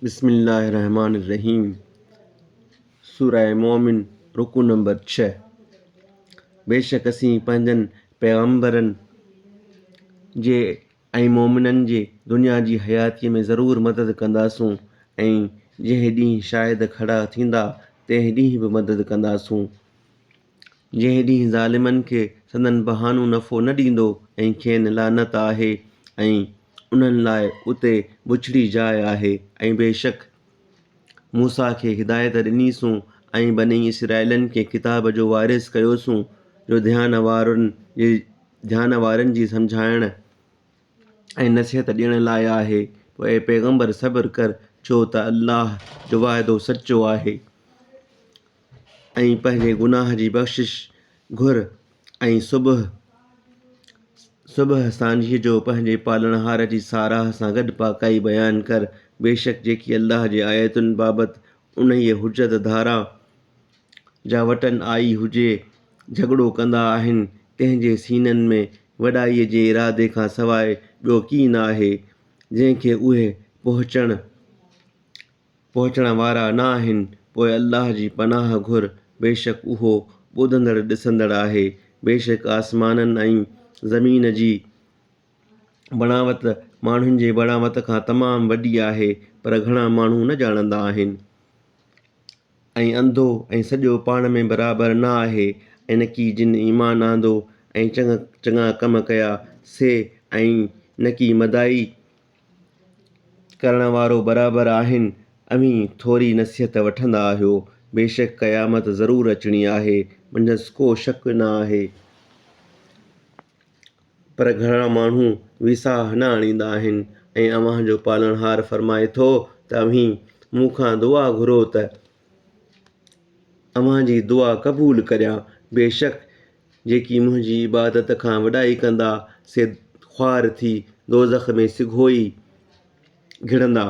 بسم الله الرحمٰن الرحيم سوره مؤمن رڪوع نمبر 6 بيشڪ اسين پنهنجن پيغمبرن جي ۽ مؤمنن جي دنيا جي حياتيء ۾ ضرور مدد ڪنداسون ۽ جنهن ڏينهن شاهد کڙا ٿيندا تنهن ڏينهن به مدد ڪنداسون. جنهن ڏينهن ظالمن کي سندن بهانو نفعو نه ڏيندو ۽ کين لعنت آهي ۽ انهن لاء اتي بڇڙي جاء آهي ۽ بيشڪ موسيٰ کي هدايت ڏنيسون ۽ بني اسرائيلن کي ڪتاب جو وارث ڪيوسون جو ڌيان وارن جي ڌيان وارن جي سمجهائڻ ۽ نصيحت ڏيڻ لاء آهي پوء اي پيغمبر صبر ڪر ڇو ته الله جو وعدو سچو آهي. ۽ پنهنجي گناهه جي بخشش گهر ۽ صبح صبح سانجهيء جو پنهنجي پالڻهار جي ساراهه سان گڏ پاڪائي بيان ڪر. بيشڪ جيڪي الله جي آيتن بابت انهيء حجت ڌاران جا وٽن آئي هجي جهڳڙو ڪندا آهن، تنهن جي سينن ۾ وڏائيء جي ارادي کان سواء ٻيو ڪي نه آهي، جنهن کي اهي پهچڻ پهچڻ وارا نه آهن، پوء الله جي پناهه گهر، بيشڪ اهو ٻڌندڙ ڏسندڙ آهي. بيشڪ آسمانن ۽ زمين جي بڻاوت ماڻهن جي بڻاوت کان تمام وڏي آهي، پر گهڻا ماڻهو نه ڄاڻندا آهن. ۽ انڌو ۽ سڄو پاڻ ۾ برابر نه آهي ۽ نڪي جن ايمان آندو ۽ چڱا ڪم ڪيا سي ۽ نڪي مدائي ڪرڻ وارو برابر آهن، اوهين ٿوري نصيحت وٺندا آهيو، بيشڪ قيامت ضرور اچڻي آهي، منجهس ڪو شڪ نه آهي، پر گهڻا ماڻهو ويساهه نه آڻيندا آهن ۽ اوهان جو پالڻهار فرمائي ٿو ته اوهين مون کان دعا گهرو ته اوهان جي دعا قبول ڪريان، بيشڪ جيڪي منهنجي عبادت کان وڏائي ڪندا، سي خوار ٿي دوزخ ۾ سگهو ئي گهڙندا.